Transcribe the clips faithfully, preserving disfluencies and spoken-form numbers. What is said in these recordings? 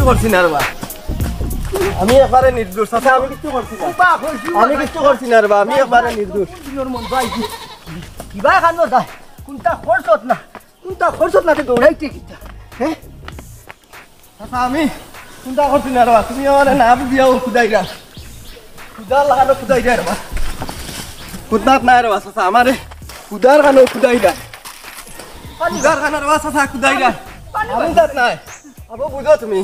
করছি না রে বা। আমি একবারে নির্দোষ, চাচা, আমি কিচ্ছু করছি না। আমি কিচ্ছু করছি না রে বা, আমি একবারে নির্দোষ। কিবা খানো যায়, কুনটা খরচত না, কুনটা খরচত না, তে দৌড়াইতে কিতা? হ্যাঁ? চাচা, আমি কুনটা করছি না রে বা, তুমি আমারে না বুঝিয়াও কুদাইরা। কুদার লাগানো কুদাইরা রে বা। কুদাত নাই রে বা, চাচা, আমারে কুদার কানো কুদাইরা। কুদার কানো রে বা, চাচা, কুদাইরা। আমি কুদাত নাই। আবো বুঝো তুমি।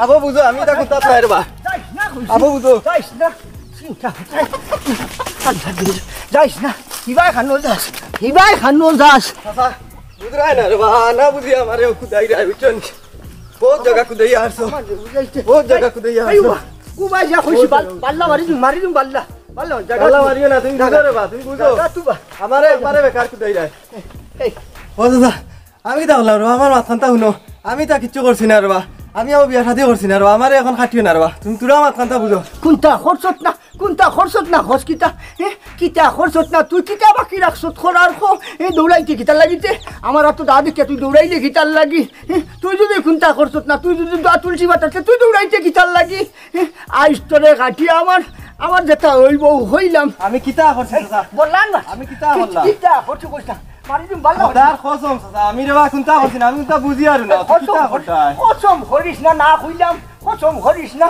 আবো বুঝো, আমি ইতা কুদাত নাই রে বা। যাইস না, কইছি। আবো বুঝো। যাইস না। চিন্তা, যাইস না। যাইস না। হিবায় খানো যাস। হিবায় খানো যাস। চাচা, বুঝরায় না রে বা, না বুঝি আমারে কুদাইরা, বুঝছো নি? বহুত জাগা কুদাইয়া আরছো। আমার বুঝাইছে। বহুত জাগা কুদাইয়া এই আরছো। উবা, উবা যা কইছি, বাল-, বাল্লা মারি দিম, মারি দিম, বাল্লা। বাল্লা, জাগা বাল্লা তু-, মারিও না, তুমি বুঝো রে বা, তুমি বুঝো। জাগা তু বা। আমারে একবারে বেকার কুদাইরা। এই। ও চাচা, আমি কিতা করলাম রে বা, আমার মাতখানতা হুনো। আমি তা কিচ্ছু করছি না রে বা। আমি আও বিয়া শাদি করছি না রে বা। আমারে এখন খাটিও না রে বা। তুমি তুরা মাতখানতা বুঝো। কুনটা খরচত না, কুনটা খরচত না, খরচ কিতা? এ, কিতা খরচত না? তুই কিতা বাকি রাখছত করার খ? এ, দৌড়াইতে কিতার লাগি তে? আমার আতো দা দেখিয়া তুই দৌড়াইলে কিতার লাগি? এ, তুই যুদি কুনটা খরচত না, তুই যুদি দা তুলসী পাতাতে তুই দৌড়াইতে কিতার লাগি? এ, আইস তোরে খাটিয়া আমার, আমার যেতা অইবো অইলাম। আমি কিতা করছি চাচা? বললাম না। আমি কিতা করলাম? কিতা করছি কইস না। মারি দিম বাল্লা। খোদার কসম চাচা, আমি রে বা কুনতা করছি না, আমি কুনতা বুঝিয়ার না। কসম কিতা করিস, করতায়? কসম করিস না, না কইলাম, কসম করিস না।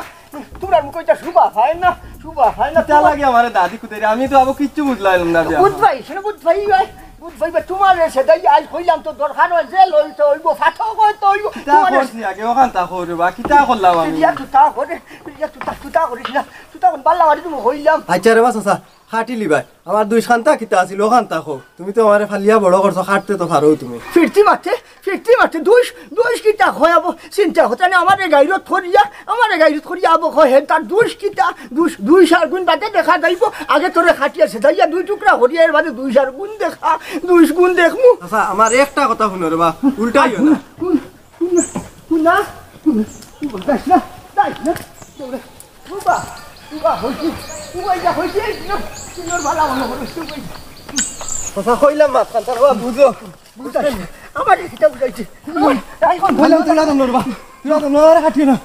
তুমরার মুখো ইতা শুভা পায় না, শুভা পায় না। কিতা লাগে আমারে দাদি কুদাইরা, আমি তো আবো কিচ্ছু বুঝলাম না। বুঝবাই, শুনো, বুঝবাই ভাই, বুঝবাই ভাই, তুমারে সেটাই আইজ কইলাম তো দরকার অয়, জেল অইতে অইবো, ফাটক অইতে অইবো। কিতা তুমারে করছি আগে, অখানতা কও রে বা, কিতা করলাম আমি? ইয়া তুতা করে, ইয়া তুতা, তুতা করিস না, তুতা কোন বাল্লা মারি তুমি কইলাম। আচ্ছা রে বা চাচা, খাটিলিবায়। আমার দুষ খান্তা কিতা আছিল, অখানতা কও। তুমি তো আমারে ফালিয়া বড় করছো, খাটতে তো পারো তুমি। ফিরতি মাতে, ফিরতি মাতে, দুষ, দুষ কিতা কয় আবো? চিন্তা করতে না, আমারে গাইরত করিয়া, আমারে গাইরত করিয়া আবো কয়, হে, তার দুষ কিতা? দুষ, দুষ আর গুণ বাদে দেখা যাইবো। আগে তোরে খাটিয়া সেদাইয়া দুই টুকরা করিয়া, এর বাদে দুষ আর গুণ দেখা, দুষ গুণ দেখমু। আচ্ছা, আমার একটা কথা হুনো রে বা, উল্টাইও না। হুন, হুন, হুন না, হুন, হুন, যাইস না, যাইস না, দৌড়ে। উবা, উবা, হইছে, উবা, ইটা হইছে, এই, না, সুন্দর বালা মনে করো, সুন্দর। কথা কইলাম, মাতখানতা রে বা, বুঝো। বুঝাইস না, আমার কিতা বুঝাইছে? আমার, তাই কোন কইলাম, তুই না দম লড়বা, তুই না দম লড়বা, খাটিও না।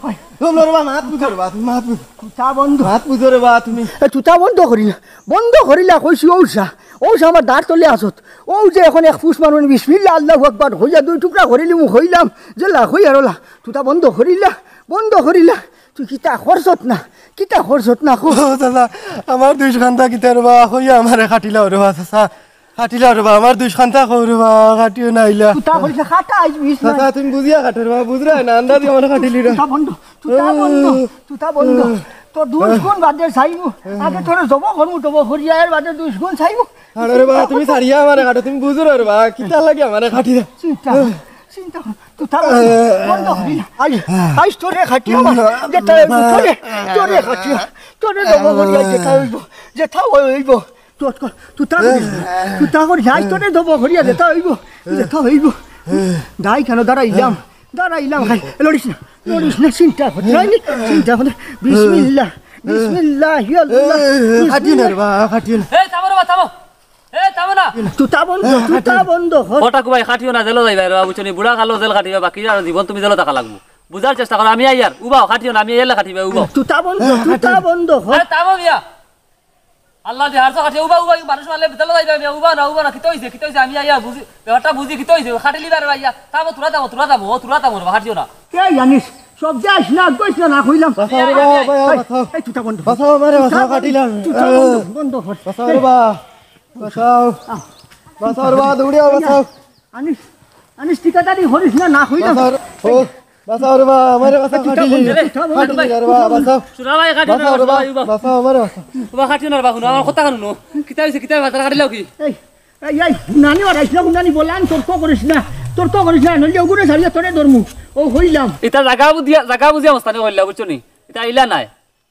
দম লড়বা, মাত বুঝো রে বা, তুমি মাত বুঝো। তুতা বন্ধ। মাত বুঝো রে বা, তুমি। এ, তুতা বন্ধ করিলা, বন্ধ করিলা, কইছি, ঔ সা, ঔ সা আমার দাঁত তলে আসত। ঔ যে এখন এক ফুস মানুষ বিসমিল্লাহ আল্লাহু আকবার কইয়া দুই টুকরা করিলিমু কইলাম, যে লা কই আর ওলা, তুতা বন্ধ করিলা, বন্ধ করিলা। তুই কিতা করছত না, কিতা করছত না, কো। ও চাচা, আমার দুষ খান্তা কিতা রে বা, কইয়া আমারে খাটিলাও রে বা, চাচা, খাটিলাও রে বা, আমার দুষ খান্তা কও রে বা, খাটিও না ইলা। তুতা কইছে খাটা আইজ বিষ না। চাচা, তুমি বুঝিয়া খাটো রে বা, বুঝরায় না, আন্দাজি আমারে খাটিলিরা। তুতা বন্ধ, তুতা বন্ধ, তুতা বন্ধ। তোর দুষ গুণ বাদে চাইমু, আগে তোরে জব করমু, জব করিয়া এর বাদে দুষ গুণ চাইমু। আরে রে বা, তুমি ছাড়িয়া আমারে খাটো, তুমি বুঝো না রে বা, কিতা লাগে আমারে খাটিরা। চিন্তা, চিন্তা, তুতা বন্ধ, বন্ধ করিলা। আই, আইস তোরে খাটিয়া, যেতা অইবো, তোরে, তোরে খাটিয়া, তোরে জব করিয়া যেতা অইবো, যেতা অইবো। তোর, তোর, তুতা করিস না, তুতা করিস না, আইস তোরে জব করিয়া যেতা অইবো, যেতা অইবো। দাই কেন দাঁড়াইলাম, দাঁড়াইলাম, খাই, লড়িস না, লড়িস না, চিন্তা করতে হয়নি, চিন্তা করতে। বিসমিল্লাহ, বিসমিল্লাহ, ইয়া আল্লাহ, খাটিও না রে বা, খাটিও না। এই, থামো রে বা, থামো। এ, থামো না। তুতা বন্ধ, তুতা বন্ধ কর। কটা কুবাই খাটিও না, জেলো যাইবা রে বা, বুঝছো নি? বুড়া কালো জেল খাটিবা, বাকি আর জীবন তুমি জেলো থাকা লাগবো। বুঝার চেষ্টা করো, আমি আইয়ার, উবাও, খাটিও না, আমি আইলে খাটিবা, উবাও। তুতা বন্ধ, তুতা বন্ধ কর। আরে থামো মিয়া। আল্লাহ দি হারছো খাটিও, উবাও, উবাও, মানুষ মারলে জেলো যাইবা মিয়া, উবাও না, উবাও না, কিতা অইছে, কিতা অইছে, আমি আইয়া বুঝি, ব্যাপারটা বুঝি, কিতা অইছে, খাটিলিবা রে বা আইয়া। থামো, তুরা থামো, তুরা থামো, ও তুরা থামো রে বা, খাটিও না। এই জানিস, সব যাস না, কইস না, না কইলাম। বাঁচাও রে বা, এই, বাঁচাও, এই, বাঁচাও। এই, তুতা বন্ধ। বাঁচাও আমারে, বাঁচাও, তুতা বন্ধ, খাটিলা। তুতা বন্ধ, বন্ধ কর। বাঁচাও রে বা। বাঁচাও। আহ। বাঁচাও রে বা, দৌড়িয়া বাঁচাও। আনিস, আনিস, ঠিকাদারি করিস না, না কইলাম। বাঁচাও রে, ও, বাঁচাও রে বা, আমারে বাঁচাও, তুই খাটিলি। বন্ধ, তুই বন্ধ। খাটিলি রে বা, বাঁচাও। শোনা ভাই, খাটিও না, বাঁচাও রে বা, শোনা ভাই, বাঁচাও। বাঁচাও, আমারে বাঁচাও। বাবা, খাটিও না রে বা, হুনো, আমার কথা হুনো। কিতা অইছে, কিতা অইছে, খাটিলাও কি? এই, এই, এই, নানি ওরাইস না, নানি বলান, তর্ক করিস না, তর্ক করিস না, নইলে ওগুরে ছাড়িয়া তোরে ধরমু। ও, কইলাম। ইতা জাগা বুঝিয়া, জাগা বুঝিয়া মস্তানি করিলা, বুঝছো নি? ইতা আইলা নায়।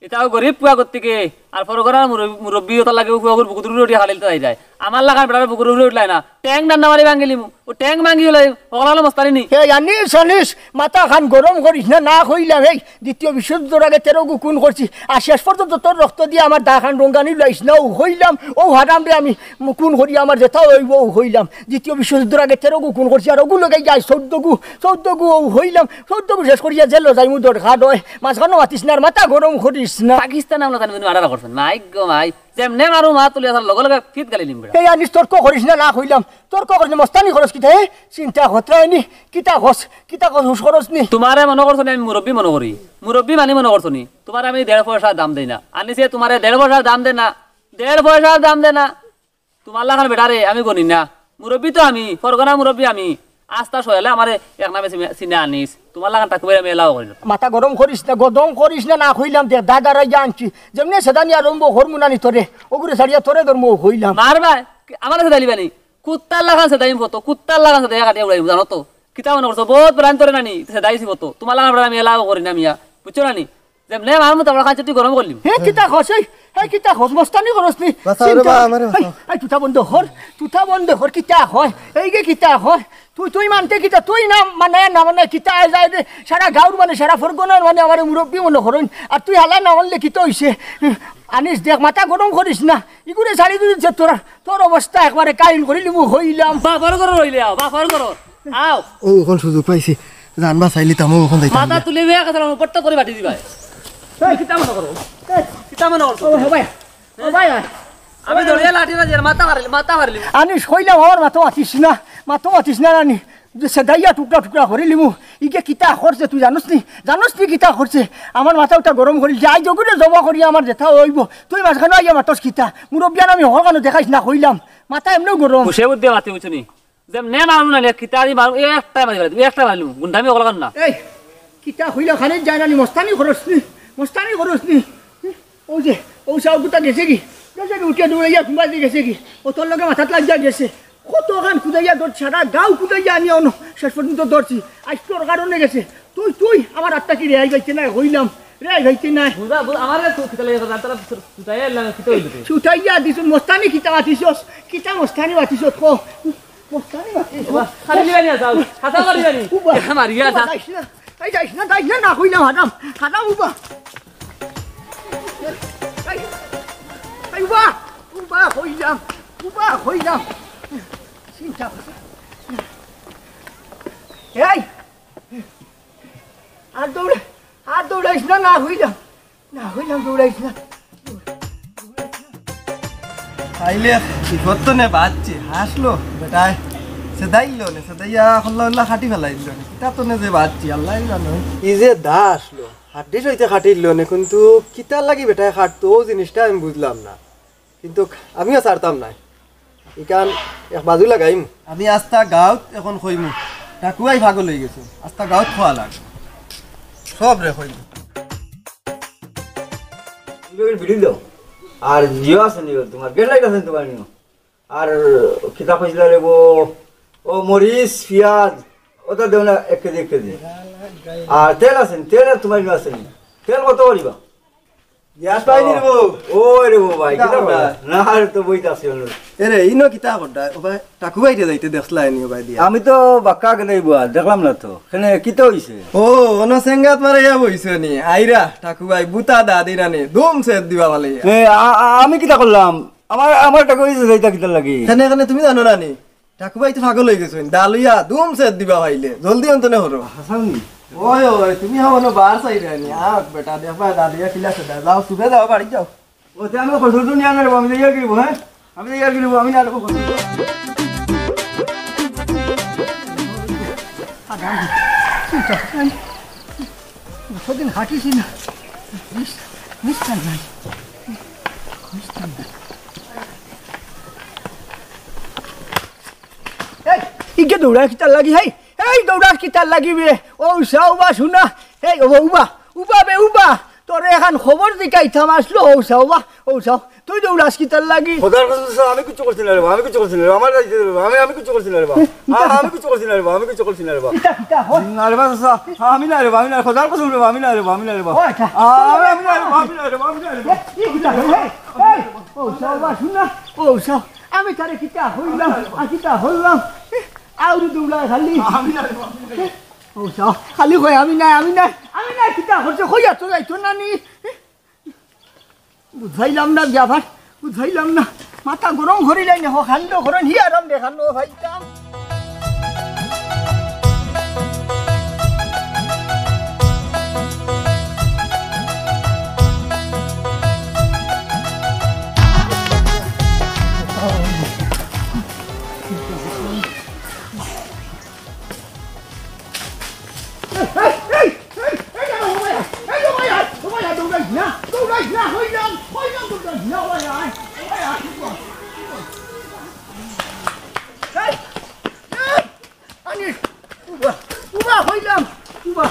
ইতা গরিব পুয়া গতিকে, আর ফরগরার মুরব-, মুরব্বি ওটার লাগে পুয়া গরিব কুদুর উঠিয়া খালিল তাই যায়। আমার লাখান বেটার বুকুর উপরে উঠলায় না। ঠ্যাং ডান্ডা মারি ভাঙ্গিলিমু। অউ ঠ্যাং ভাঙ্গি অইলে হকল অকল মস্তানি নি? এই আনিস, আনিস, মাথা খান গরম করিস না, না কইলাম। এই দ্বিতীয় বিশ্বযুদ্ধর আগে তেরো গু খুন করছি। আর শেষ পর্যন্ত তোর রক্ত দিয়া আমার দাখান রঙ্গানি লাইস না, অউ কইলাম। অউ হারামরে আমি খুন করি আমার যেতা অইবো, অউ কইলাম। দ্বিতীয় বিশ্বযুদ্ধর আগে তেরো গু খুন করছি, আর অগু লগে যায় চৌদ্দ গু, চৌদ্দ গু, অউ কইলাম। চৌদ্দ গু শেষ করিয়া জেলো যাইমু দরকার অয়। মাঝখানো মাতিস না, আর মাথা গরম করিস না। পাকিস্তান আমলা তান বিনু আড়াআড়া করছে। মাই গো মাই। যেমনে মারু মাত তুলিয়া তার লগে লগে ফিত গালি নিমবে। এই আনিস, তর্ক করিস না, না কইলাম। তর্ক করিস না, মস্তানি করস কিতা, হে? চিন্তা খতরা আইনি। কিতা কস, কিতা কস, হুশ করস নি? তুমারে মনো করছো নি আমি মুরব্বি মনো করি? মুরব্বি মানি মনো করছো নি? তুমারে আমি দেড় পয়সার দাম দেই না। আনিসে তুমারে দেড় পয়সার দাম দে না। দেড় পয়সার দাম দে না। তুমার লাখান বেটারে আমি গনি না। মুরব্বি তো আমি, ফরগনা মুরব্বি আমি। আস্তা সয়ালে আমারে এক নামে চিনে, চিনে আনিস। তুমার লাখান টাকু ভাইরে আমি এলাও করি না। মাথা গরম করিস না, গরম করিস না, না কইলাম দে, দাদারাই জানছি। যেমনে সেদানি আরম্ভ করমু নানি তোরে, অগুরে ছাড়িয়া তোরে ধরমু, অউ কইলাম। মারবায়, আমারে সেদাইলিবায় নি? কুত্তার লাখান সেদাইমু ফতো, কুত্তার লাখান সেদাইয়া কাটিয়া উড়াইমু, জানো তো? কিতা মনো করছো? বউত প্রাণ তোরে নানি, সেদাইছি ফতো। তুমার লাখান বেটারে আমি এলাও করি না মিয়া, বুঝছো নানি? যেমনে আমার মতো আমার খান তুই গরম করলি। হে, কিতা কস? এই, এই, কিতা কস? মস্তানি করস নি? বাঁচাও রে চিন্তা বা, আমারে এই, বাঁচাও। এই, তুতা বন্ধ কর, তুতা বন্ধ কর, কিতা কয়? এই যে কিতা কয়? তুই, তুই মানতে কিতা? তুই না মানে, না মানে, কিতা আয় যায় রে? সারা গাঁওর মানে, সারা ফরগনার মানে আমারে মুরব্বি মনো করইন। আর তুই হালা না মানলে কিতা অইছে? আনিস দেখ, মাথা গরম করিস না। ইগুরে ছাড়ি দিলে যে তোর, তোর অবস্থা একবারে কাহিল করিলিমু, কইলাম। বাফর ঘরো রইলে আও, বাফর ঘরো। আও। অউ, অখন সুযোগ পাইছি। জান বাচাইলিতাম, অউ, অখন যাইতাম। মাথা তুলি বিয়া কথা, পট্ট করি বাটি দিবায়। এই, কিতা মনো করো? এই, কিতা মনো করো? ও, ও ভাই, ও ভাই, ভাই। আমি ধরিয়া লাঠি না দিয়ে মাথা ফাড়িলি, মাথা ফাড়িলি। আনিস কইলাম, আমার মাথা মাতিস না, মাথা মাতিস না, রানি। যে সেদাইয়া টুকরা টুকরা করিলিমু। ইগে কিতা করছে তুই জানোস নি? জানোস নি কিতা করছে? আমার মাথা উতা গরম করিল। যাই যগুরে জবা করি আমার যেতা অইবো। তুই মাঝখানো আইয়া মাতস কিতা? মুরব্বিয়ান আমি হকল কানো দেখাইস না কইলাম। মাথা এমনেও গরম। হুশে বুদ্ধি মাতি বুঝছো নি? যেমনে মারমু না, নে, কিতা দি মারমু, এ একটাই মারি ফেলাই দিমু, এ একটাই মারি ফেলাইমু, গুন্ডামি অকল কাম না। এই, কিতা কইলা খানির যায় না নি, মস্তানি করস নি, মস্তানি করস নি। অউ যে, অউ চাও গুতা গেছে গি, গেছে গি, উঠিয়া দৌড়াইয়া কুম্বাদি গেছে গি, অউ তোর লগে মাথাত লাগিয়া গেছে। কতখান কুদাইয়া ধরছি, সারা গাঁও কুদাইয়া আনি অনো, শেষ পর্যন্ত ধরছি। আইজ তোর কারণে গেছে। তুই, তুই আমার আত্মা কি রেহাই পাইতে নাই, কইলাম, রেহাই পাইতে নাই। বুঝা, বুঝা, আমারে তো কিতা লাগে, তারা ছুটাইয়া এলাম, কিতা অইলো রে? ছুটাইয়া দিছস, মস্তানি কিতা মাতিছস, কিতা মস্তানি মাতিছস, ক। মস্তানি মাতিছস। বাবা, খালি নিবানি যাও, খাতা করি নিবানি। উবা। এ, মারিয়া উবা, যা। যাইস না, এই যাইস না, যাইস না, না কইলাম, হারাম, হারাম উবা। এই, এই উবা, উবা কইলাম, উবা কইলাম। চিন্তা করছে। এই, আর দৌড়া-, আর দৌড়াইস না, না কইলাম। না কইলাম দৌড়াইস না। আইলে বিপদ তো নে বাঁচছি, হাসলো বেটায়। সেদাইল নে, সেদাইয়া হল্লা হল্লা খাটি ফেলাইল নে। কিতা তো নে যে বাঁচছি, আল্লাহ জানো। ই যে দা আসলো, হাড্ডি সইতে খাটিল নে, কিন্তু কিতার লাগি বেটায় খাটতো, অউ জিনিসটা আমি বুঝলাম না। কিন্তু আমিও ছাড়তাম নায়। ইখান এক বাজু লাগাইমু। আমি আস্তা গাঁওত এখন কইমু, টাকু ভাই পাগল অইগেছে। আস্তা গাঁওত কওয়া লাগ। সবরে কইমু। ভিড়ি দাও। আর জিও আছে নিও, তুমার গেট লাইট আছে তুমার নিও। আর কিতা কইছিলা রে বো? ও মরিচ, পিয়াজ, অতা দেও না এক কেজি, এক কেজি। আর তেল আছে নি? তেল আর তুমার নিও আছে নি? তেল কত করিবা? গ্যাস পাইনি রে বো। ও রে বো ভাই, কিতা কিতা করো? করো? না, আর তো বইতে আছি অনো। এরে, ইনো কিতা কররা? ও ভাই, টাকু ভাইরে যাইতে দেখছলায় নি ও ভাই দিয়া? আমি তো বাক্কা আগে যাইবো আর দেখলাম না তো। কেনে, কিতা অইছে? ও, অনো সেঙ্গাত মারাইয়া বইছো নি? আইরা, টাকু ভাই, বুতা দা দিরা নি, দুম সেদ দিবা বালে। এ, আ-, আ-, আমি কিতা করলাম? আমার, আমার টাকু ভাইরে যাইতা কিতার লাগি? কেনে, কেনে তুমি জানো না নি? টাকু ভাই তো পাগল অইগেছে, দা লইয়া দুম সেদ দিবা পাইলে, জলদি অন্তনে করো। হাসাও নি? ওই, ওই, তুমি হাও অনো বার চাইরায় নি, আ, বেটা, দেখবা, দা লইয়া কিলা সেদা, যাও, সুখে যাও, বাড়ি যাও। ও, তে আমি কসুর দুনিয়া না রে, আমি যাইয়া গিরবো, হ্যাঁ? আমি যাইয়া গিরবো, আমি না রে, কসুর। কতদিন হাঁটিছি না। নিস-, নিস্তার নাই। নিস্তার নাই। এই, ইগে দৌড়ার কিতার লাগি, হেই? এই দৌড়ার কিতার লাগি বে? অউ চাও বা শুনা। এই, ও উবা, উবা বে, উবা। তোরে এখান খবর দিকাইতাম আসলো, অউ চাও বা, অউ চাও। তুই দৌড়াস কিতার লাগি? খোদার কসম, স্যার, আমি কিচ্ছু করছি না রে বা, আমি কিচ্ছু করছি না রে বা, আমার দায়িত্ব রে বা, আমি, আমি কিচ্ছু করছি না রে বা। আ-, আমি কিচ্ছু করছি না রে বা, আমি কিচ্ছু করছি না রে বা। কিতা, কিতা, হো? না রে বা, স্যার, আমি না রে বা, আমি না, খোদার কসম রে বা, আমি না রে বা, আমি না রে বা। ও আচ্ছা। আ-, আমি না রে বা, আমি না রে বা, আমি না রে বা। এ, কি কিতা, হো? এই, ও চাও বা শুনা, ও চাও, আমি তারে কিতা কইলাম, আর কিতা করলাম? আউরি দৌড়ায় খালি। ও চাও, খালি কয় আমি নাই, আমি নাই, আমি নাই, কিতা করছে কইয়া তো যাইতো না নি। বুঝাইলাম না ব্যাপার, বুঝাইলাম না। মাথা গরম করিলাই না, কাণ্ড করইন, হিয়ারাম দেখানো ভাইতাম। আনিস, উবা, উবা, কইলাম, উবা।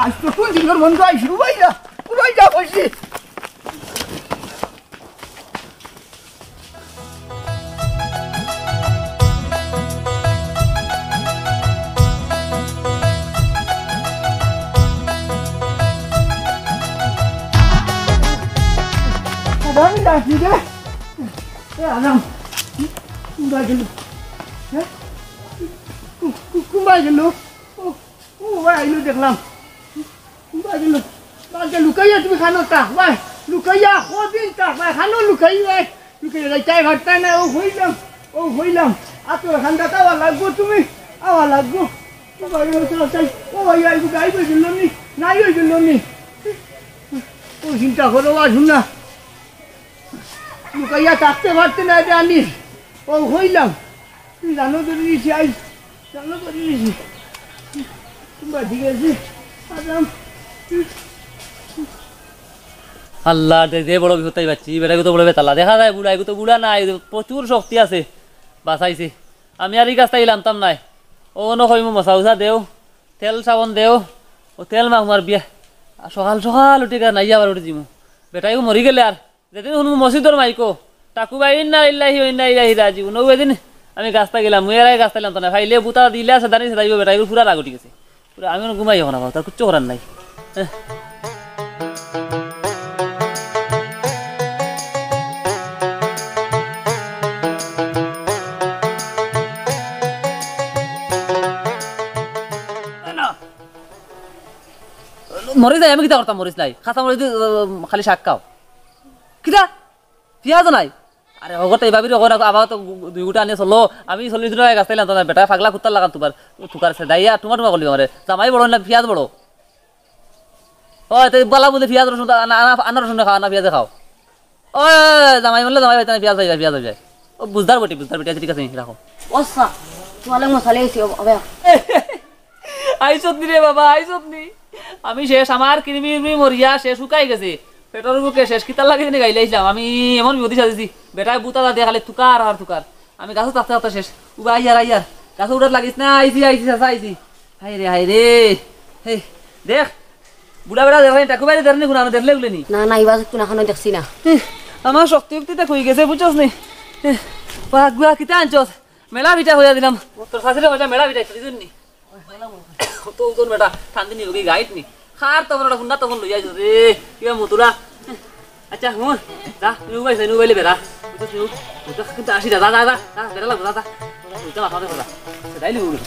আজ তো কোন দিনর বন্ধ আইস, উবাই যা, উবাই যা, কইছি। আরাম লাগি রে। এ, আরাম। উবা গেল। হ্যাঁ? কু-, কু-, কুম্বা গেল। ও, ও, ভাই, আইলো দেখলাম। ভাই, লু-, ভাই, লুকাইয়া তুমি খানো থাক, ভাই। লুকাইয়া, কদিন থাক, ভাই, খানো লুকাই, ভাই। লুকাইয়া যাইতায় পারতায় না, ও কইলাম, ও কইলাম। আর তো এখান থাকি আওয়া লাগবো তুমি, আওয়া লাগবো। ও ভাই, ও তো তাই, ও ভাই, আইবো, আইবো জন্য নি, নাই ওই জন্য নি। ও চিন্তা করো, আর শুন না। লুকাইয়া থাকতে পারতে না, এটা আনিস। ও কইলাম। তুই জানো তো নিছি, আই, জানো তো নিছি। বাজি গেছি। আরাম। আল্লাহ, দে, দে বড় বিপদ তাই বাচ্চি, বেটাগু তো বড় বেতালা। দেখা যায় বুড়া, এগু তো বুড়া না, এগু তো প্রচুর শক্তি আছে। বাঁচাইছি। আমি আর ই গাছটা ইলামতাম নাই। ও ন কইমু মশা উষা দেও, তেল সাবন দেও, ও তেল মাখ মার বিয়া। আর সকাল সকাল উঠি গা নাই আবার উঠি দিমু। বেটাগু মরি গেলে আর যেদিন হুনমু মসজিদর মাইকো, টাকু ভাই ইন্না লিল্লাহি ওয়া ইন্না ইলাইহি রাজিউন, অউ এদিন আমি গাছটা গেলাম, মুই এরাই গাছটা গেলাম, তো না, ভাই লে বুতা দিলে আছে, দানি সেদাইব বেটা, এগুলো পুরা রাগ উঠি গেছে। পুরা আমি কোনো ঘুমাই এখন আবার, তার কিচ্ছু করার নাই। হ্যাঁ। মরিচ নাই, আমি কিতা করতাম, মরিচ নাই, খাসা মরিচ দি, আহ, খালি শাক খাও। কিতা? পিয়াজও নাই। আরে, হগর তো এই ভাবির হগর, আবার তো দুই গুটা আনিয়া চলো। আমি চল্লিশ দিন আগে গাছ তাইলাম তো না, বেটা পাগলা কুত্তার লাগান তোমার, তুকার সে দাইয়া, তোমার তোমার করলি আমারে। জামাই বড় না, পিয়াজ বড়। ওই, তো বালা বুঝে পিয়াজ রসুন, আনা, আনা, আনা রসুন খাও, আনা পিয়াজে খাও। ওই, ওই, ওই, জামাই বললে জামাই পাইতে না, পিয়াজ পাইবে, পিয়াজ পাইবে। ও বুঝদার বেটি, বুঝদার বেটি, আচ্ছা, ঠিক আছে, রাখো। ওস্তাদ, তোমার মশালে এসে হবে। আইছত নি রে বাবা, আইছত নি? আমি শেষ, আমার কিরমি উরমি মরিয়া শেষ, শুকাই গেছে। পেটর ভুকে শেষ, কিতার লাগি জানি গাইলাইছিলাম। আমি এমন বিপদে সাজেছি, বেটায় বুতা দা দিয়া খালি তুকার আর তুকার। আমি গাছো থাকতে থাকতে শেষ। উবা আইয়ার, আইয়ার। গাছো উঠাত লাগিস না, আইছি, আইছি, চাচা, আইছি। হায় রে, হায় রে। হে, দেখ। বুড়া বেটা দেখলে, টাকু বাইরে দেখলে গুনা, দেখলে গুলে নি। না, না, ইবা একটু না খানো দেখছি না। হে, আমার শক্তি উক্তি তো কই গেছে, বুঝছস নি? হে, পাগুয়া কিতা আনছস? মেলা পিঠা কইয়া দিলাম। তোর শাশুড়ি কইলা মেলা পিঠা, তুই নি? কত ওজন বেটা, ঠান্ডি নি, ওকে গাইড নি। খার তখন ওটা হুন্ডা তখন লইয়া আইছো রে, কিবা মতুরা। আচ্ছা, হুন, যা, তুমি উবাই, তুমি উবাইলে বেড়া। বুঝছো, তুমি, বুঝছো, কিন্তু আসি যা, যা, যা, যা, যা, বেড়া লাগবো, যা, যা। বুঝতে মাথা মাথা কথা। সেটাই নিব বলে।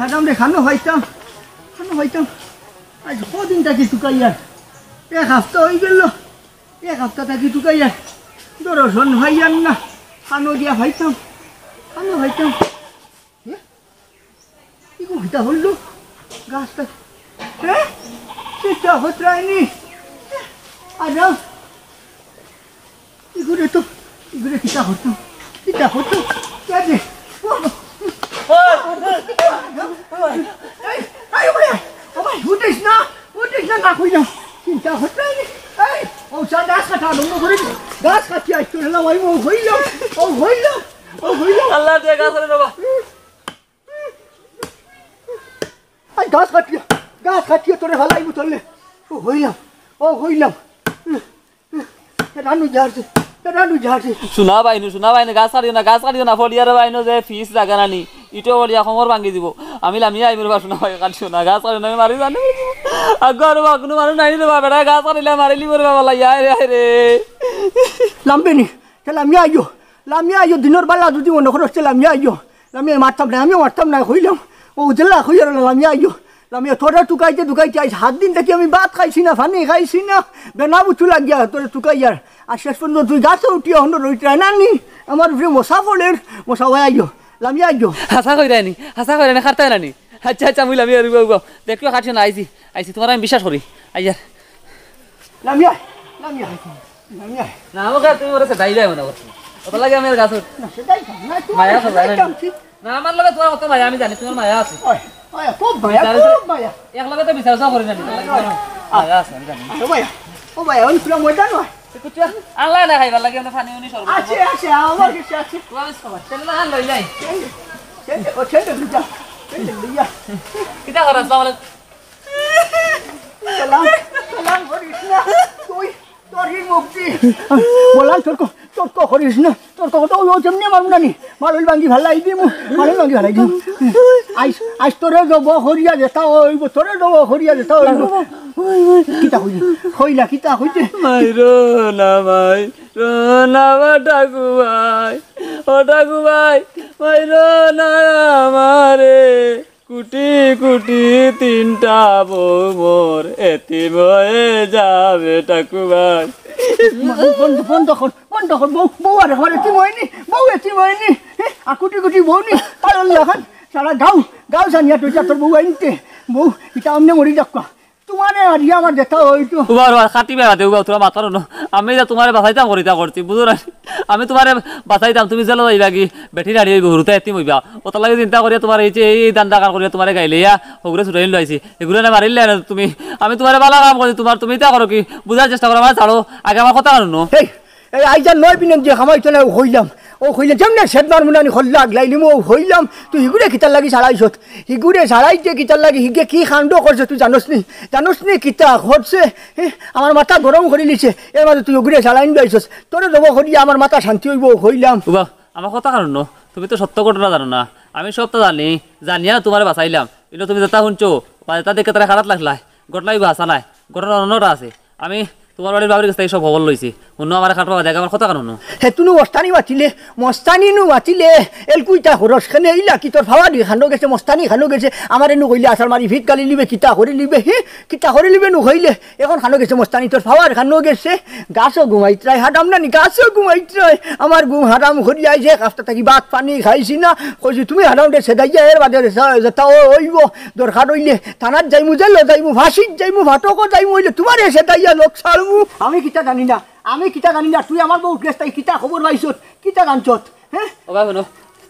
হারাম রে, খানো হইতাম, খানো হইতাম। আজ কদিন থাকি তুকাইয়ার। এক হাপ্তা অই গেল। এক হাপ্তা থাকি তুকাইয়ার। দরশন হইয়ার না। খানো দিয়া হইতাম। খানো হইতাম। এ? ইগু কিতা হইল? গাছটা। এ? কিতা হতরায়নি? আরে, ইগুরে তো, ইগুরে কিতা হতো? কিতা হতো? কে দে? ও, ও, ও, এই, এই, ও ভাই, ও ভাই, উঠিস না, উঠিস না, না কইলাম। চিন্তা হচ্ছে না। এই, ও, সা-, গাছ কাটা আরম্ভ করে দে। গাছ কাটি আসতো না, ওই, ও হইল, ও হইল, ও হইল। আল্লাহ দিয়ে গাছ আনে বাবা। আই গাছ কাটিয়া, গাছ কাটিয়া তোরে ফালাইমু তোলে। ও হইলাম, ও হইলাম। রানু ঝাড়ছে, রানু ঝাড়ছে। শোনা বাইনু, শোনা বাইনু, গাছ কাটিও না, গাছ কাটিও না, ফড়িয়ারে বাইনু যে ফিস জাগা নানি। ইটো বলিয়া কোমর ভাঙি দিব। আমি লামিয়া আইমু রে বা, শোনা ভাই, কাটিও না, গাছ কাটিও না, আমি মারি জানি। আগে আর বা কোনো মানুষ নাই রে বা, বেটা গাছ কাটিলে মারিলিবো রে বাবা, লাই, আয় রে, আয় রে। লামবে নি, তে লামিয়া আইও, লামিয়া আইও, দিনর বেলা যদি মনে করো, তে লামিয়া আইও। লামিয়া মারতাম না, আমিও মারতাম না, কইলাম, ও উজলা কইয়ার লামিয়া আইও। লামিয়া তোরে টুকাইতে টুকাইতে আইজ সাত দিন থাকি আমি ভাত খাইছি না, পানি খাইছি না, বেনা বুতু লাগিয়া তোরে টুকাইয়ার। আর শেষ পর্যন্ত তুই গাছে উঠিয়া হন্ড রইতে নানি, আমার উপরে মশা পড়ের, মশা ভাই আইও। লামিয়া আইও। হাছা কইরায় নি, হাছা কইরায় নি, খারতায় না নি। আচ্ছা, আচ্ছা, মুই লামিয়া আইমু, উবাও, উবাও। দেখো, কাটিও না, আইছি, আইছি, তুমারে আমি বিশ্বাস করি। আইয়ার। লামিয়া, লামিয়া, লামিয়া। না, আমাকে তুমি ওরে সেটাই যায় মনে করছো। ওটা লাগে আমি আর গাছ উঠ-, না, সেটাই তো, না, তোমার মায়া আছে, জানো? সেটাই তো। না, আমার লগে তুমার কত মায়া আমি জানি, তুমার মায়া আছে। ওই, ওই, খুব মায়া, বিচার আছে। খুব মায়া। এক লগে তো বিচার আচার করি না, মায়া আছে, আমি জানি। আরে ভাইয়া, ও ভাইয়া, ওই পুরা ময়দান নয়। তো কিছু আনলা না খাইবার লাগি, আমরা পানি উনি সরবত আছে, আছে, আমার কাছে আছে। ও, আমি সবার, তাহলে না, লই যাই। এই, এই, ও, ছেড়ে দে, যা, ছেড়ে দে, যা। কিতা কর, আসসালামু আলাইকুম। সালাম, সালাম করিস না। তুই, তোর এই মুক্তি। বললাম, তর্ক, তর্ক করিস না। তর্ক করতে ওই, ও যেমনি আমার মুনানি। মালইল ভাঙ্গি ভালাই দিমু, মালইল ভাঙ্গি ভালাই দিমু। আইস, আইস তোরে জব করিয়া যেতা অইব, তোরে জব করিয়া যেতা অইব। কিতা কইলি? কইলা, কিতা কইতে? মাইরো না, মাইরো না, ও ঠাকু ভাই, ও ঠাকু ভাই, মাইরো না আমারে। কুটি কুটি তিনটা বউ মোর এতিম হয়ে যাবে ঠাকু ভাই। বন্ধ, বন্ধ কর, বন্ধ কর, বউ, বউ আর আমার এতিম হয়নি, বউ এতিম হয়নি। হে, আর কুটি কুটি বউ নি, পাগল লাখান, সারা গাঁও, গাঁও জানিয়া তুই যা তোর বউ আনতে, বউ, ইটা অমনে মরি যাক। তোমারে আর ইয়া আমার যেতা অইতো। উবা, উবা, খাটি বেড়াতে, উবা, তোরা মাথা রনো। আমি যা তোমারে বাঁচাইতাম করিতা করছি, বুঝো না? আমি তোমারে বাঁচাইতাম, তুমি জেলো যাইবা কি? বেটি নারী অইব, হুরুতা এতিম অইবা। ওটার লাগি চিন্তা করিয়া তোমার এই যে এই ধান্দা কাম করিয়া তোমারে গাইলে ইয়া, হগুরে ছুটাই লইছি। এগুরে না মারিলে না তুমি। আমি তোমারে বালা কাম করছি, তোমার তুমি ইতা করো কি? বুঝার চেষ্টা করো, আমার ছাড়ো। আগে আমার কথা কানো। এই, এই আইজ আর নয় বিনন যে খামাইতো না, ও কইলাম। ও কইলে, "যেমনে সেদনার মুনানি খল্লা আগলাইলিমু", ও কইলাম, "তুই হিগুরে কিতার লাগি ছাড়াইছত? হিগুরে ছাড়াইতে কিতার লাগি? হিগে কি কাণ্ড করছে তুই জানোস নি? জানোস নি কিতা করছে? হে, আমার মাথা গরম করি লিছে, এর মাঝে তুই ওগুরে ছাড়াইন বাইছস। তোরে জব করিয়া আমার মাথা শান্তি অইব", ও কইলাম। উবা, আমার কথা কানো, তুমি তো সত্য ঘটনা জানো না, আমি সবটা জানি, জানিয়া তোমারে বাঁচাইলাম। ইনো তুমি যেতা হুনছো, বা যেতা দেখে তারা খারাপ লাগলায়, ঘটনা ইবা হাছা নায়, ঘটনা অন্যটা আছে। আমি তোমার বাড়ির বাবির কাছ থাকি সব খবর লইছি। হুনো, আমারে খাটবা বাদে আগে আমার কথা কানো। হে, তুনু মস্তানি মাতিলে, মস্তানি নু মাতিলে, এলকুইতা খরচ খেনে ইলা কি তোর ফাওয়ারি খানো গেছে, মস্তানি খানো গেছে, আমারে নু কইলে আছাড় মারি ফিট গালি লিবে, কিতা করি লিবে, হি, কিতা করি লিবে নু কইলে, এখন খানো গেছে মস্তানি, তোর ফাওয়ার খানো গেছে, গাছো ঘুমাইতরায়, হারাম নানি, গাছো ঘুমাইতরায়, আমার ঘুম হারাম করি আইছে, কাফতা থাকি ভাত পানি খাইছি না, কইছি তুমি হারাম দে সেদাইয়া এর বাদে যেতা অইব, দরকার অইলে থানাত যাইমু, জেলো যাইমু, ফাঁসিত যাইমু, ফাটকো যাইমু, অইলে তোমারে সেদাইয়া লোক ছাড়মু। আমি কিতা জানি না, আমি কিতা জানি না, তুই আমার বউ গেছ তাই কিতা খবর পাইছত, কিতা জানছত, হে? ও ভাই, হুনো,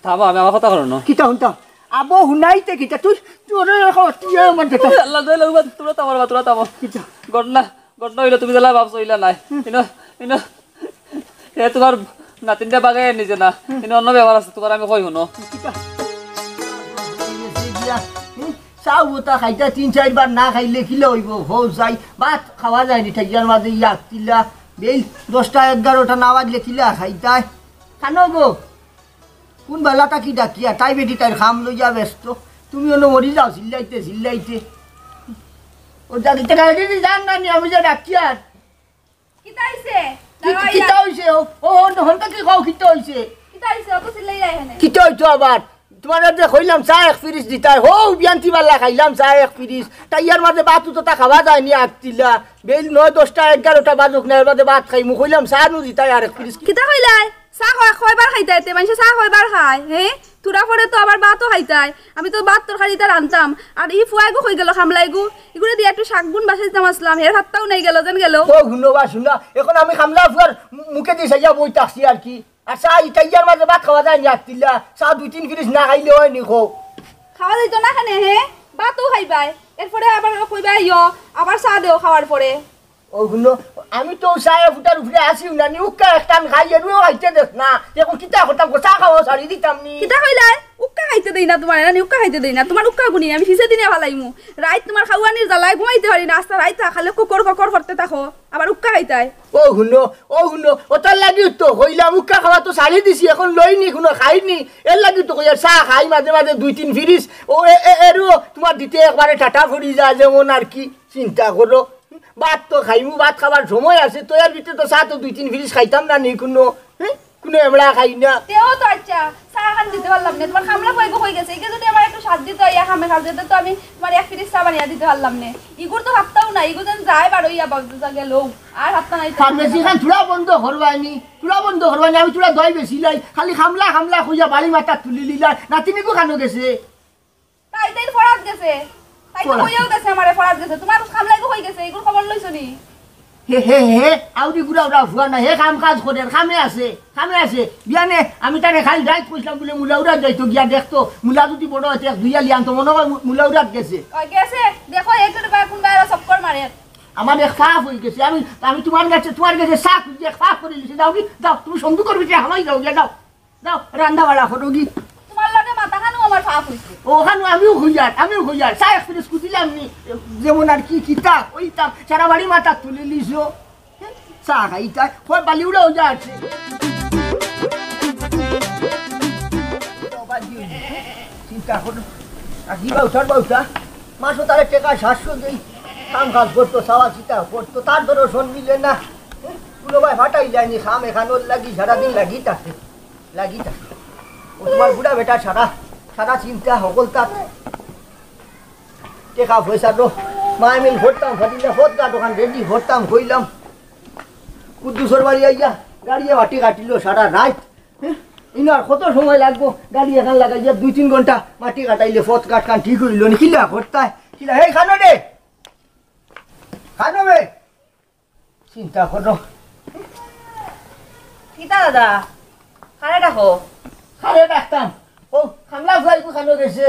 থামো, আমি আমার কথা কানো। কিতা হুনতাম? আবো হুনাইতে কিতা, তুই, তোরে এখন, তুই আমার যেতা। আল্লাহ, দোহাই লাগবো, তোরা থামো, তোরা থামো। কিতা? ঘটনা, ঘটনা অইলো তুমি যেলা ভাবছো অইলা নায়। ইনো, ইনো, এ তোমার নাতিনটা বাগে নিজে না। ইনো অন্য ব্যাপার আছে, তোমার আমি কই হুনো। কিতা? হুম? চাও ওটা খাইতা তিন চাইরবার না খাইলে কিলা অইব? হো যাই, ভাত খাওয়া যায়নি, ঠাইয়ার মাঝে ইয়াক তিলা, বেইল দশটা এগারোটা না বাজলে কিলা খাইতায়? কানো গো? কোন বেলা থাকি ডাকিয়া, তাই বেটি তাইর কাম লইয়া ব্যস্ত। তুমি অনো মরি যাও, চিল্লাইতে, চিল্লাইতে। ও জানি, তে গাড়ি দি যান না নি, আমি যে ডাকিয়ার। কিতা অইছে? কি-, দাঁড়াও, কিতা ইয়া। অইছে? ও, ও, ও, হন তো কি কও, কিতা অইছে? কিতা অইছে? অত চিল্লাইলা এখানে। কিতা অইতো আবার? তোমার যে কইলাম চা এক পিরিচ দিতায়, হো, বিয়ান্তি বাল্লা খাইলাম চা এক পিরিচ। তাই ইয়ার মাঝে ভাত তো তা খাওয়া যায়নি, আটতিলা। বেইল নয়, দশটা, এগারোটা বাজুক না, এর বাদে ভাত খাইমু। কইলাম, চা নু দিতায় আরেক পিরিচ। কিতা কইলায়? চা কয়-, কয়বার খাইতায় তে? মানষে চা কয়বার খায়? হে? থুড়া পরে তো আবার ভাতও খাইতায়। আমি তো ভাত তরকারি ইতা রানতাম। আর ই ফুয়াইগু কই গেল, কামলাইগু? ইগুরে দিয়া একটু শাক বুন বাছাইতাম আছলাম, হের পাত্তাও নাই, গেল যেন গেল। ও হুনো বা হুনো, এখন আমি কামলা ফুয়ার মু-, মুখে দি চাইয়া বই থাকছি আর কি। আর চা ইতা ইয়ার মাঝে ভাত খাওয়া যায়নি আটতিলা। চা দুই তিন পিরিচ না খাইলে অয়নি কও। খাওয়া যাইতো না কেনে, হে? ভাতও খাইবায়। এরপরে আবার কইবায়, ইয়ো, আবার চা দেও খাওয়ার পরে। ও হুনো, আমি তো চা ফুটার উপরে আছিও না, নি উক্কা একটান খাই, এরুও খাইতে দেস না। এখন কিতা করতাম গো, চা খাওয়া ছাড়ি দিতাম নি। কিতা কইলায়? উক্কা খাইতে দেই না তুমারে, না নি উক্কা খাইতে দেই না, তুমার উক্কা গুনি আমি ফিছে দিনে ফালাইমু। রাইত তুমার খাওয়ানির জ্বালায় ঘুমাইতে পারি না, আস্তা রাইত খালি ককর ককর করতে থাকো, আবার উক্কা খাইতায়। ও হুনো, ও হুনো, ও তার লাগি তো কইলাম, উক্কা খাওয়া তো ছাড়ি দিছি, এখন লইনি, কোনো খাইনি, এর লাগি তো কইয়ার চা খাই মাঝে মাঝে দুই তিন ফিরিস, ও এ, এ, এরও তুমার দিতে একবারে টাটা পড়ি যায়, যেমন আর কি। চিন্তা করো, ভাত তো খাইমু, ভাত খাবার সময় আছে, তো এর ভিতরে তো চা তো দুই তিন ফিরিস খাইতাম না নি কোনো, হ্যাঁ? কোনো এমড়া খাই না। তেও তো আচ্ছা, চা খান দিতে পারলাম না, তুমার কামলা কইগো কই গেছে, ইগে যদি আমার একটু সাথ দিত, ইয়া কামে কাজে, তো আমি তুমার এক ফিরিস চা বানিয়া দিতে পারলাম না। ইগুর তো হাতটাও না, ইগু যেন যায় বারইয়া বাবু যা গেল, আর হাতটা নাই তো। ফার্মেসি খান থুড়া বন্ধ করবায়নি, থুড়া বন্ধ করবায়নি, আমি থুড়া দই বেশি লাই, খালি কামলা কামলা কইয়া বাড়ি মাথা তুলি লিলাই, নাতিনিগু খানো গেছে। তাই তাই ফরাত গেছে। তাই তো ফরাত। কইয়াও গেছে আমারে ফরাত গেছে। তুমার কামলাইগু কই গেছে? ইগুর খবর লইছো নি? হে, হে, হে, আউরি গুড়া উড়া ফুয়া না, হে কাম কাজ করে, কামে আছে, কামে আছে। বিয়ানে আমি তারে খালি রাইত কইছিলাম বুলে মুলাউরা যাইতো গিয়া দেখতো, মুলা যদি বড় হইতে এক দুইয়া লিয়ান তো মনে হয় মু-, মুলাউরাত গেছে। ও গেছে, দেখো একটু বা কোন বাইরে চক্কর মারে। আমার এক ফাফ হই গেছে, আমি, আমি তুমার গেছে, তুমার গেছে সাফ হই গেছে, এক ফাফ করে লিছি, যাও কি, যাও, তুমি সন্ধু করবে যে হামাই যাও গিয়া, যাও। যাও, রান্দা বাড়া করো গি। তুমার লগে মাথা খানো আমার ফাফ হইছে। ও খানো আমিও হইয়ার, আমিও হইয়ার। চা এক্সপ্রেস কুদিলাম নি, যেমন আর কি কিতা কইতাম, সারা বাড়ি মাথা তুলি লিছো। চা খাইতা, কয় বালি উড়া হইয়া আছে। চিন্তা করো। আর কি বাউচার বাউচা, মাসো তারে টেকা সাতশো দেই। কাম কাজ করতো, চাওয়া চিতা করতো, তার ধরো শোন মিলে না। কোনো ভাই ফাটাই যায়নি, খাম এখানোর লাগি সারাদিন লাগি থাকে। লাগি থাকে। ও তুমার বুড়া বেটা সারা, সারা চিন্তা হকল তার। টেকা পয়সা তো মায় মিল করতাম, ফাটিলে ফত গাট ওখান রেডি করতাম, কইলাম। কুদ্দুসর বাড়ি আইয়া গাড়িয়ে মাটি কাটিল সারা রাইত। হ্যাঁ? ইনো আর কত সময় লাগবো? গাড়ি এখান লাগাইয়া দুই তিন ঘন্টা মাটি কাটাইলে ফত গাট খান ঠিক হইল নি। কিলা করতায়? কিলা? এই খানো রে, খানো বে। চিন্তা করো। কিতা দাদা? কারে ডাকো? কারে ডাকতাম? ও, কামলা ফুয়াইগু খানো গেছে।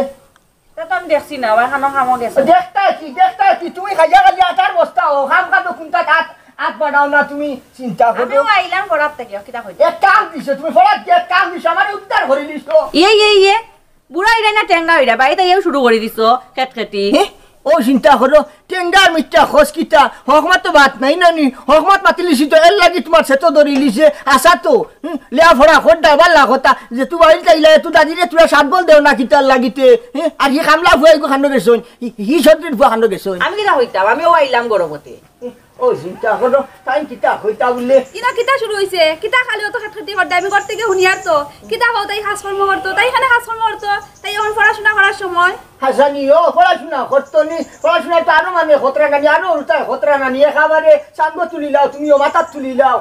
তা তো আমি দেখছি না, আবার খানো খামো গেছে। দেখতা কি, দেখতা কি? তুমি খাইয়া খাইয়া আটার বস্তা ও, খাম খানো কোনটা হাত, হাত বাড়াও না তুমি, চিন্তা করো। আমিও আইলাম পড়ার থেকে, কিতা কইতে? এক কাম দিছে, তুমি পড়ার এক কাম দিছে, আমারে উদ্ধার করে দিছো। ইয়ে, ইয়ে, ইয়ে। বুড়া ইরা না টেঙ্গা ইরা, বাড়িত আইয়াও শুরু করি দিছো, খেটখেটি। হে? ও চিন্তা করো, টেঙ্গার মিথ্যা খোঁজ কিতা? হকমত তো ভাত নাই না নি, হকমত মাতিলিছি তো এর লাগি তুমার সেতো ধরিলিছে, আশা তো, হুম, লেয়া ফড়া খোর ড্রাইভার লাগতা, যে তুই বাড়িত আইলা, তুই দাদিরে তুরা সাত বল দেও না কিতার লাগিতে, হে? আর হি কামলা ফুয়া ইগু খানো গেছইন, হি, হি সদরির ফুয়া খানো গেছইন। আমি কিতা কইতাম, আমিও আইলাম গরমতে। ও চিন্তা করো, তাই কিতা কইতা বুলে? ইনো কিতা শুরু হইছে? কিতা খালি অত খেটখেটি করতে? আমি ঘর থেকে হুনিয়ার তো। কিতা কও তাই কাজকর্ম করতো? তাই এখানে কাজকর্ম করতো? তাই এখন পড়াশোনা করার সময়? হাসানি, ও পড়াশোনা করতো নি? পড়াশোনা তো আরো মানে খতরা নানি, আরো উল্টা খতরা নানি। একেবারে সাঙ্গ তুলি লাও, তুমিও মাথাত তুলি লাও।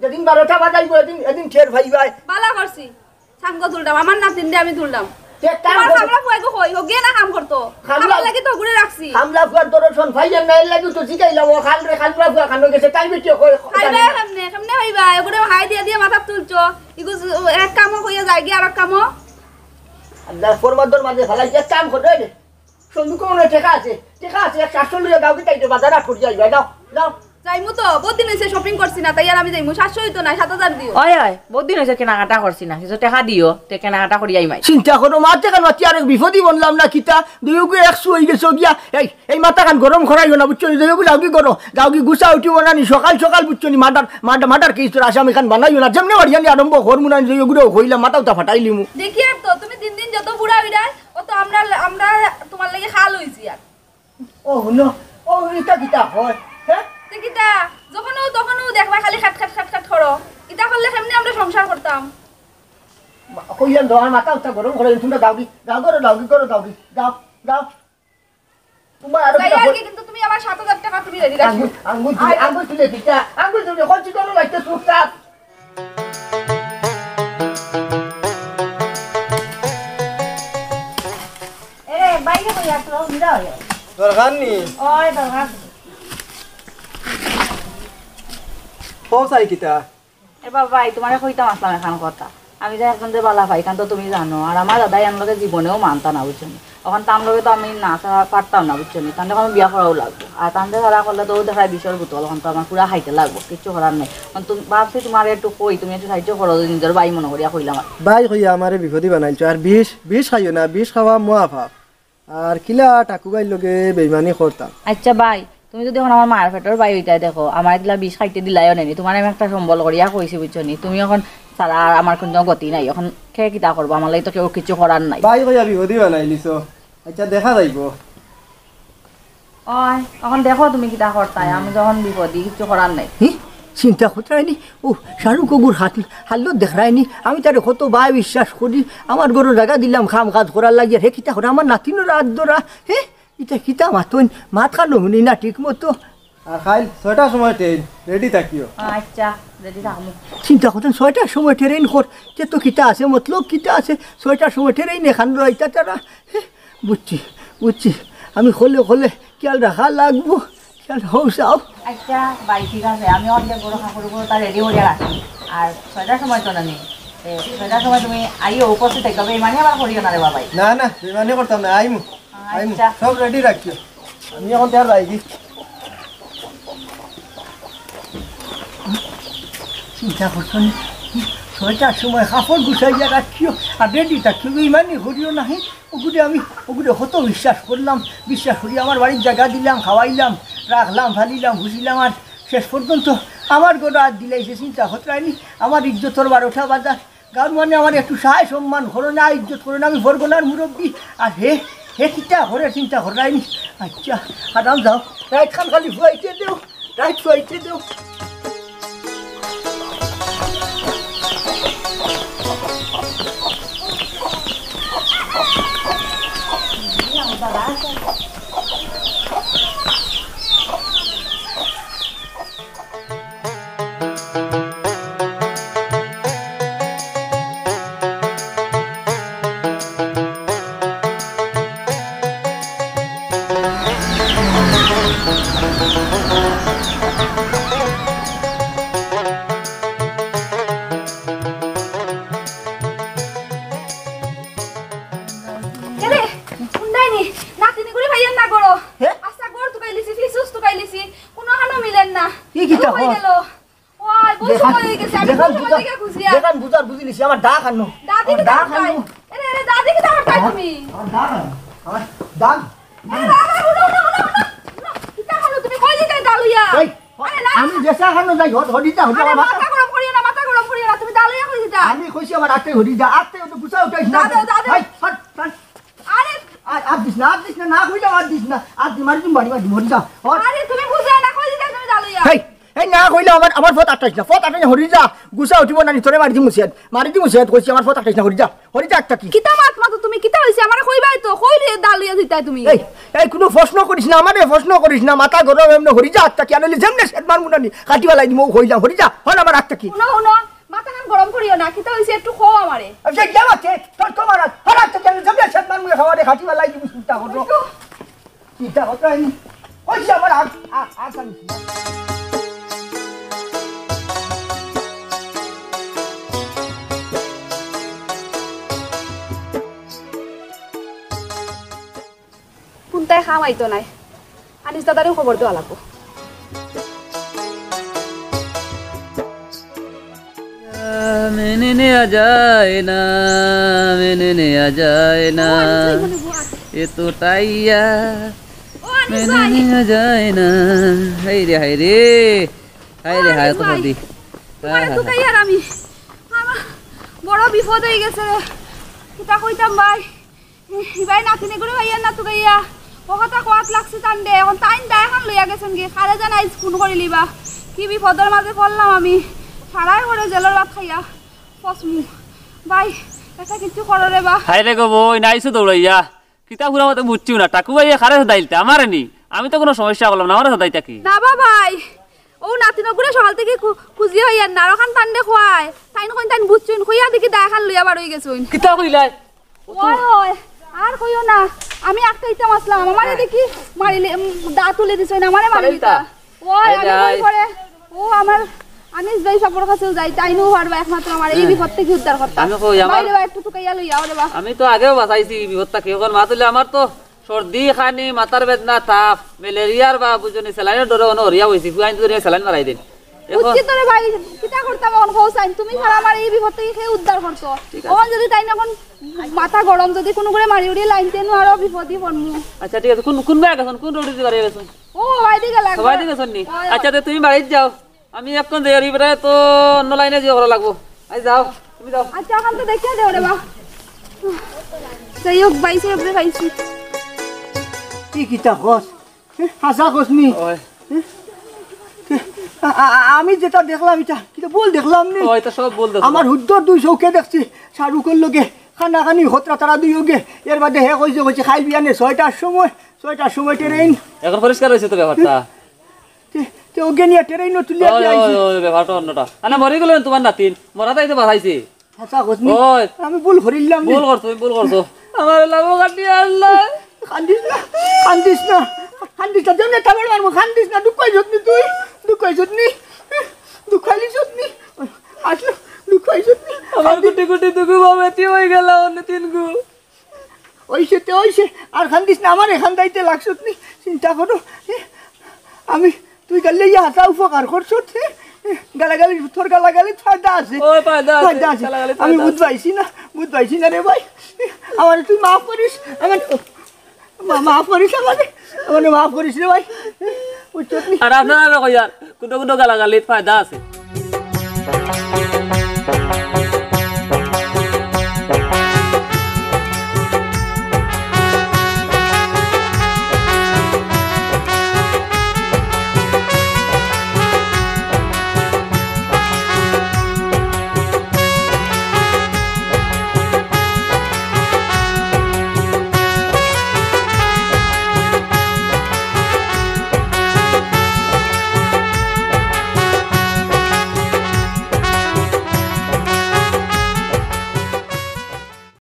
যেদিন বারোটা বাজাইবো, এদিন, এদিন টের পাইবায়। বালা করছি। সাঙ্গ তুললাম, আমার নাতিন দে আমি তুললাম। তে কাম তুমার করো। কামলা ফুয়া গো কই, হগিয়ে না কাম করতো। কামলা আমার লাগি তো ঘুরে রাখছি। কামলা ফুয়ার দরশন পাইয়ার না, এর লাগি তো জিগাইলাম, ও খাল রে, কামলা ফুয়া খানো গেছে, তাই বেটি কই, খাইবা জানে না। কেমনে, কেমনে হইবা? এগুলো হাই দিয়া দিয়া মাথা তুলছো। ইগু এক কামও হইয়া যায় গিয়া আর এক কামও। আল্লাহ, ফরমাদর মাঝে ফালাই, এক কাম করো রে। সন্দুকে মনে হয় টেকা আছে, টেকা আছে, এক সাতশো লইয়া দাও, কি তাই তো বাজার আট করিয়া আইবা, দাও, দাও। যাইমু তো, বহুত দিন হইছে shopping করছি না, তাই আর আমি যাইমু, সাতশো হইতো না, সাত হাজার দিও। ওই, ওই, বহুত দিন হইছে কেনাকাটা করছি না, কিছু টেকা দিও, তে কেনাকাটা করি আইমাই। চিন্তা করো, মাতে কান মাতি আরেক বিপদই বললাম না, কিতা, দুইগু একশো হই গেছে গিয়া, এই, এই মাথা কান গরম করাইও না, বুঝছো নি, দুইগু যাওগি করো, যাওগি গুছা উঠিব না নি, সকাল সকাল বুঝছো নি, মার্ডার, মার্ডার, মার্ডার কেস তোর আসামি খান বানাইও না, যেমনে বাড়িয়ানি আরম্ভ করমু না, দুইগুরে কইলাম, মাথা উঠা ফাটাই লিমু। দেখি আর তো, তুমি দিন দিন যত বুড়া হইরায়, ও তো আমরা, আমরা তোমার লাগি খাল হইছি আর। ও হুনো, ও ইটা কিতা হয়? হ্যাঁ? তে কিতা? যখনও তখনও দেখবা খালি খাট খাট খাট খাট করো। ইটা করলে কেমনে আমরা সংসার করতাম? মা-, কইলাম তো, আমার মাথা উঠা গরম করে, তুমি দাওগি, দাও করো, দাওগি করো, দাওগি, দাও, দাও। তোমার আরো যাই কিতা আর হয়? কি, কিন্তু তুমি আমার সাত হাজার টাকা তুমি ready রাখো। আঙ্গুল, আঙ্গুল তুলে, আর আঙ্গুল তুলে দিতা, আঙ্গুল তুলে, কইছি করো, লাগতে চুপচাপ। এরে, বাইরে কই আসলো? বিদা হয়ে। দরকার নি? ওই দরকার। ও চাই কিতা? এ বাবা, এই তোমারে কইতাম আসলাম এখান কথা। আমি যে একজন যে বালা পাই, কারণ তো তুমি জানো, আর আমার দাদাই আমার লগে জীবনেও মানতা না, বুঝছো নি? অখন তান লগে তো আমি না ছাড়া পারতাম না, বুঝছো নি? তানরে অখন বিয়া করাউ লাগবো। আর তানরে ছাড়া করলে তো অউ দেখায় বিষর বোতল, অখন তো আমার পুরা খাইতে লাগবো, কিচ্ছু করার নাই। অখন তুমি ভাবছি তুমারে একটু কই, তুমি একটু সাহায্য করো, নিজর ভাই মনো করিয়া কইলাম আর। ভাই কইয়া আমারে বিপদি বানাইলছো, আর বিষ, বিষ খাইও না, বিষ খাওয়া মহাপাপ। আর কিলা টাকু ভাইর লগে বেইমানি করতাম। আইচ্ছা ভাই, তুমি যুদি অখন আমার মার পেটর ভাই অইতায় দেখো, আমারে কিলা বিষ খাইতে দিলায়ও নানি, তুমারে আমি একটা সম্বল করিয়া কইছি, বুঝছো নি? তুমি অখন ছাড়া আর আমার কুনু গতি নাই, অখন কে কিতা করবো, আমার লাগি তো কেউ কিচ্ছু করার নাই। ভাই কইয়া বিপদি বানাইলিছো। আইচ্ছা, দেখা যাইবো। অয়, অখন দেখো তুমি কিতা করতায়, আমি যখন বিপদি, কিচ্ছু করার নাই। হি? চিন্তা করতায় নি? ও, শাহরুখ অগুর হাত, হাল্লত দেখরায় নি? আমি তারে কত বায় বিশ্বাস করি, আমার ঘরো জাগা দিলাম কাম কাজ করার লাগি, আর হে কিতা করে আমার নাতিনর আত ধরা? হে? ইতা কিতা মাতইন? মাত খানো হুনি না ঠিক মতো। আর কাইল ছয়টার সময় ট্রেন, রেডি থাকিও। আইচ্ছা, রেডি থাকমু। চিন্তা করতাম ছয়টার সময় ট্রেন কর, তে তো কিতা আছে, মতলব কিতা আছে, ছয়টার সময় ট্রেন এখান রইতা তারা। হে, বুঝছি, বুঝছি, আমি খলে খলে খেয়াল রাখা লাগবো, খেয়াল হও চাও। আইচ্ছা ভাই, ঠিক আছে, আমি অর্ধেক বড় কাপড় উপর তা রেডি করিয়া রাখি। আর ছয়টার সময় তো না নেই, এ, ছয়টার সময় তুমি আইও, উপস্থিত থাকবে, বেইমানি আবার করিও না রে বাবাই। না, না, বেইমানি করতাম না, আইমু। আইমু, আইচ্ছা। সব রেডি রাখিও। আমি অখন তার যাইগি। চিন্তা করছো নি? ছয়টার সময় কাপড় গুছাইয়া রাখিও, আর রেডি থাকিও, বেইমানি করিও না, হে? অগুরে আমি, অগুরে কত বিশ্বাস করলাম, বিশ্বাস করি আমার বাড়িত জাগা দিলাম, খাওয়াইলাম, রাখলাম, ফালিলাম, ফুসিলাম, আর শেষ পর্যন্ত আমার ঘরো আত দিলাইছে, চিন্তা করতায় নি? আমার ইজ্জতর বারোটা বাজার, গাঁওর মানুষে আমারে একটু সায় সম্মান করে না, ইজ্জত করে না, আমি ফরগনার মুরব্বি। আর হে, হে কিতা করে চিন্তা কররায় নি। আইচ্ছা, আরাম যাও, রাইত খান খালি ফুয়াইতে দেও, রাইত ফুয়াইতে দেও। এরে, হুনরায় নি, নাতিন অগুরে পাইয়ার না ঘরো। হে? আস্তা ঘর তুকাইলিছি, ফিছুস তুকাইলিছি, কুনুখানো মিলের না। ই কিতা কও? ওই, বউ দেখান, সময় অই গেছে, আমি দেখান বউ সময় বুঝার, থেকে খুঁজিয়া। দেখান বুঝার বুঝিলিছি, আমার দা খানো। দাদি আমার কিতা দা করতায়? খানো। এরে, এরে, দাদি কিতা করতায় তুমি? আমার দা খানো। আমার দা। এরে, বাবা, উঠো, উঠো, উঠো, উঠো। উঠো। কিতা করো তুমি? কই দিতায় দা লইয়া? এই, আরে, না। আমি যেছা খানো যাই, হরি যা, হরি যা, আরে, আমার মাথা মাথা গরম করিও না, মাথা গরম করিও না। তুমি দা লইয়া কই দিতায়? আমি কইছি আমার আত্তে হরি যা, আত্তে হরি যা, গুছা উঠাইস না। দাদা, দাদা। এই, হট, হট। আরে। আর, আর দিস না, আর দিস না, না কইলে আর দিস না। আর দি-, মারি দিম, বাড়ি মারি দিম, হরি যা। হট। আরে, তুমি বুঝায় না, কই দিতায় তুমি দা লইয়া? এই, এই না কইলে আমার, আমার ফত আটকাইস না, ফত আটকাইস না, হরি যা। গুছা উঠিবো না নি, তোরে মারি দিমু সেত, মারি দিমু সেত, কইছি আমার ফত আটকাইস না, হরি যা, হরি যা আত্তা কি? কিতা মাত মাতো তুমি, কিতা অইছে? আমারে কইবায় তো, কইলে দা লইয়া দিতায় তুমি। এই, এই কুনু প্রশ্ন করিস না, আমারে প্রশ্ন করিস না, মাথা গরম এমনে, হরি যা আত্তা কি? আনলে যেমনে সেত মারমু না নি, কাটি ফালাই দিমু, কইলাম, হরি যা, হন আমার আত্তা কি? হুনো, হুনো, মাথা খান গরম করিও না, কিতা অইছে একটু কও আমারে। আমি যে গেল আছে, তোর তোমার আর, হর আত্তা কি? আনলে যেমনে সেত মারমু, খাওয়ারে কাটি ফালাই দিমু, চিন্তা করো। ওই তো। চিন্তা করতে হয়নি। ওই যে আমার আগ-, আ-, আগ আনিস না। কুনটায় কাম আইতো নায়। আনিস দাদারেও খবর দেওয়া লাগবো। मैंने नेहा जाए ना, मैंने नेहा जाए ना, ও, আনিস ভাই, মনে হয়। ये तो टाइया, ও, আনিস मैंने ভাই। नेहा जाए ना। হায় রে, হায় রে, হায় রে, ও, হায়, আনিস কত ভাই। দি। তোমারে হায়, হায়, তুকাই হায়। আর আমি। আমার বড় বিপদ অই গেছে রে। কিতা কইতাম ভাই? ইবায় নাতিন অগুরে পাইয়ার না তুকাইয়া, ও কথা কওয়াত লাগছে তানরে। অখন তাইন দায় খান লইয়া গেছইন গি, কারে জানি আইজ খুন করিলিবা। কি বিপদর মাঝে পড়লাম আমি, সারায় করে জেলর ভাত খাইয়া ফসমু। ভাই, একটা কিচ্ছু করো রে বা। হায় রে গো বইন, আইছো দৌড়াইয়া। কিতা পুরা মতে বুঝছিও না, টাকু ভাইয়ে কারে সদাইলতা, আমারে নি? আমি তো কুনু সমস্যা করলাম না, আমারে সদাইতা কি? না বা ভাই, ও নাতিন অগুরে সকাল থাকি খু-, খুঁজিয়া পাইয়ার না, আর অখান তানরে কওয়ায়। তাইন কইন তাইন বুঝছইন, কইয়া দেখি দায় খান লইয়া বার অই গেছইন। কিতা কইলায়? ওই, ওই, আর কইও না, আমি আটকাইতাম আসলাম, আমারে দেখি মারিলে, উম, দা তুলে দিছইন, আমারে মারিলিতা। ওই, আমি কই করে, ও আমার, আনিস ভাই সাবর কাছেও যাই, তাইনও পারবা একমাত্র আমার এই বিপদ থাকি উদ্ধার করতা। আমি কই, আমার ভাইরে বা একটু টুকাইয়া লইয়া আও রে বা। আমি তো আগেও বাঁচাইছি এই বিপদ থাকি। অখন মাত অইলে আমার তো সর্দি, খানি, মাথার বেদনা, তাপ, ম্যালেরিয়ার বা বুঝছো নি, স্যালাইনর ডরে অনো হরিয়া বইছি। ফুয়াইন তো ধরিয়া স্যালাইন মারাই দিন। অখন বুঝছি তো রে ভাই, কিতা করতাম অখন কও চাইন? তুমি ছাড়া আমার এই বিপদ থাকি কে উদ্ধার করতো? ঠিক আছে। অখন যদি তাইন অখন মাথা গরম, যদি কুনু করে মারি উড়ি লাইন তেনু আরো বিপদে পড়মু। আচ্ছা, ঠিক আছে। কুন, কুন বায় গেছইন? কুন রোডে বাড়ি গেছইন? ও, বাইদি গেলা। সবাই দি গেছইন নি? অয়, অয়। আচ্ছা, তে তুমি বাড়িত যাও। আমি অখন যাই, আর ইবারে তো অন্য লাইনে যে করা লাগবো। আই যাও, তুমি যাও। আচ্ছা, অখন তো দেখিয়া দেও রে বা। যাই হোক, বাইসে উপরে পাইছি। কি কিতা কস? হ্যাঁ, হাছা কস নি? অয়। হ্যাঁ? আ-, আ-, আ-, আমি যেটা দেখলাম, এটা কিতা ভুল দেখলাম নি? অয়, ইটা সব ভুল দেখলাম। আমার হুদ্দর দুই চউখে দেখছি, শাহরুখর লগে খানাখানি হতরা তারা দুইওগে। এর বাদে হে কইছে, কইছে, "খাইল বিয়ানে ছয়টার সময়, ছয়টার সময় ট্রেন।" অখন পরিষ্কার অইছে তো ব্যাপারটা। তে, তে ওগে নিয়া ট্রেনও তুলিয়া অয়, দিয়া আইছি। অয়, অয়, ব্যাপারটা অন্যটা। আরে মরি গেল তুমার নাতিন, মরা তাই তো বাঁচাইছে। হাছা কস নি? অয়। আমি ভুল করিলাম নি। ভুল করছো, তুমি ভুল করছো। আমার লাভ কাটি আল্লাহ। কান্দিস না, কান্দিস না, কান্দিস না। যেমনে তাবড় মারমু, কান্দিস না। দুঃখ পাইছত নি তুই? দুঃখ পাইছত নি? দুঃখ পাইছত নি? আসলে দুঃখ পাইছত নি? আমার কান্দিস গুটি গুটি দুগু বাবা এতিম অই গেলা, অন্য তিন গু। অইছে তে অইছে, আর কান্দিস না, আমারে কান্দাইতে লাগছত নি, চিন্তা করো। এ, আমি, তুই গেলে ইয়া হাছা উপকার করছত, এ, এ, গালাগালি, তোর গালাগালি ফায়দা আছে। অয়, ফায়দা আছে, ফায়দা আছে। গালাগালি আমি ফায়দা আছে। বুঝ পাইছি না, বুঝ পাইছি না রে ভাই। এ, আমারে তুই মাফ করিস, আমার, মা-, মাফ করিস আমারে, আমারে মাফ করিস রে ভাই। এ, বুঝছত নি? আর আপনারা কইয়ার, কুনু কুনু গালাগালিত ফায়দা আছে।